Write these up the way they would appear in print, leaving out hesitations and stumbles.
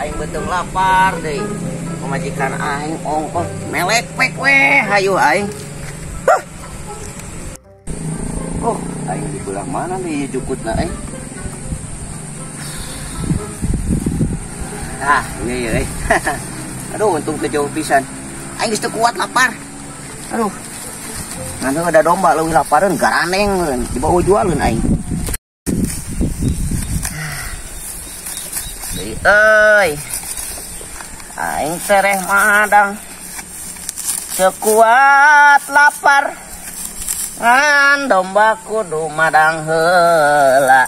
Aing beuteung lapar deui. Pamajikan aing ongkoh melek pek we hayu aing. Huh. Oh, aing di belah mana nih jukutna aing? Ah, iya iya. Aduh, untung kejauh pisan. Aing geus teu kuat lapar. Aduh. Nanti ada domba leuwih lapareun garaneng dibawa jualeun aing. Deui euy. Aing tereh madang. Teu kuat lapar. Ngan domba kudu madang heula.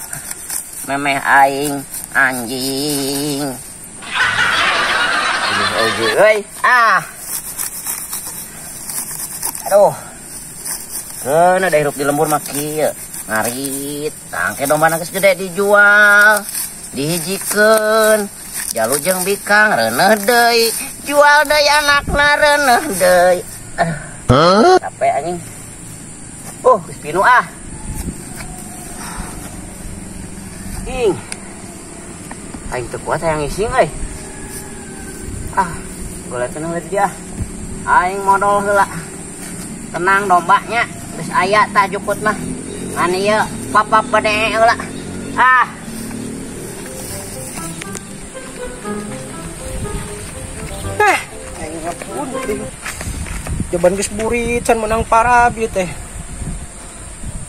Memeh aing anjing. Aduh, euy. Ah. Aduh. Keuna da hirup di lembur mah kieu. Ngarit, tangke domba geus gede dijual, dihijikeun. Jalu jeung bikang reuneuh deui, jual deui anakna reuneuh deui. Aduh. Capek anjing. Oh, geus pinu ah. Ing. Aing teu kuat hayang ngising euy. Ah, golekeun heula di dia. Aing modol heula. Tenang dombanya, geus aya tah jukut mah. Ngan ieu papap gede heula. Ah. Eh, aing ngapun teh. Jaban geus burit can meunang parab ieu teh.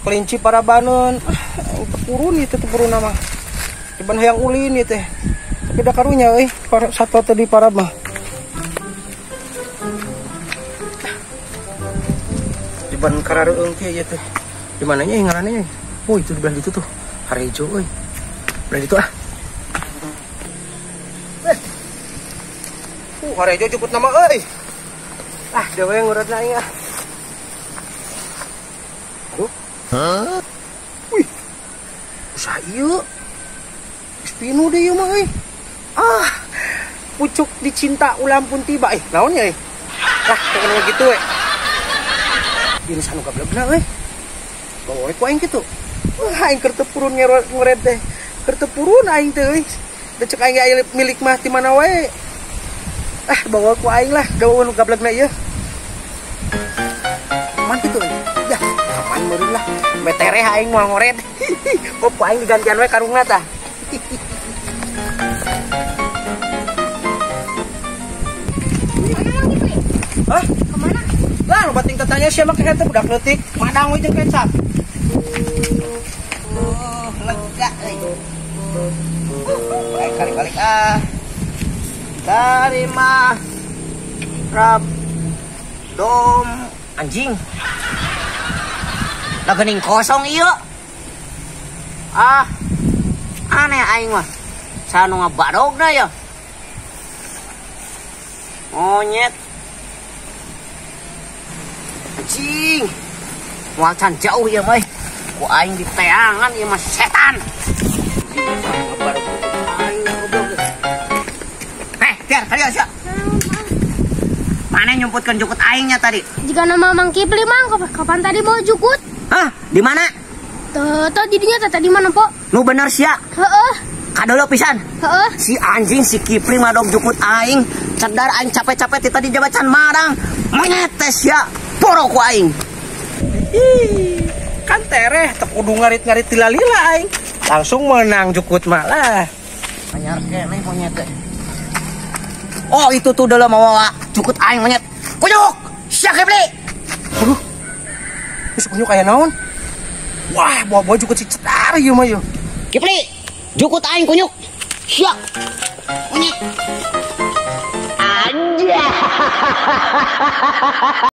Kelinci parabaneun. Ah, aing teu purun ieu teh teu purun mah. Jaban hayang ulin ieu teh. Tapi da karunya euy, satwa teh di parab mah. Ban karareung kieu ieu teh. Di mananya ngaranna? Oh, itu di belah ditu tuh. Harejo euy. Belah ditu ah. Harejo jukut nama euy. Ah, dewe nguratna aing ah. Aduh. Hah? Wih. Usaha ieu. Geus pinu deui ieu mah euy. Ah, pucuk dicinta ulam pun tiba. Eh, naon nya euy? Lah, pokona gitu we. Diri sanu gablegna euy. Bawa we ku aing kitu. Wah, aing keur teu purun ngoret teh. Keur teu purun aing teh euy. Da cek aing aya milik mah ti mana wae. Ah, bawa ku aing lah, gawa nu gablegna ieu. Man kitu euy. Dah, kapan meureun lah. Metereh aing moal ngoret. Oh, ku aing digantian we karungna tah. Hah? Kemana? Lah, nu bating tetanya sia mah kehe teh budak leutik, madang we jeung kecap. Oh, lega euy. Aing kali-kali ah. Tarima rab dom anjing. Lah geuning kosong ieu. Ah. Aneh aing mah. Sanu ngabadogna ya. Monyet. Anjing. Moal can jauh ieu mah. Ku aing diteangan ieu mah setan. Eh, biar kali sia. Mana nyumputkeun jukut aingnya tadi? Jika nama Mang Kipli Mang, kapan tadi bawa jukut? Hah? Di mana? Tuh didinya tadi mana, Po? Nu bener sia. Heeh. Kadolo pisan. Heeh. Si anjing si Kipli madog jukut aing, cedar aing capek-capek ti tadi jabatan marang. Monyet teh sia. Poro ku aing. Ih, kan tereh teu kudu ngarit-ngarit lila-lila aing. Langsung menang jukut mah lah. Anyar keneh monyet teh. Oh, itu tuh dalam mawa jukut aing monyet. Kunyuk! Sia Kipli. Aduh. Geus kunyuk aya naon? Wah, bawa-bawa jukut si cetar ieu mah ieu. Kipli, jukut aing kunyuk. Sia. Monyet. Anjay.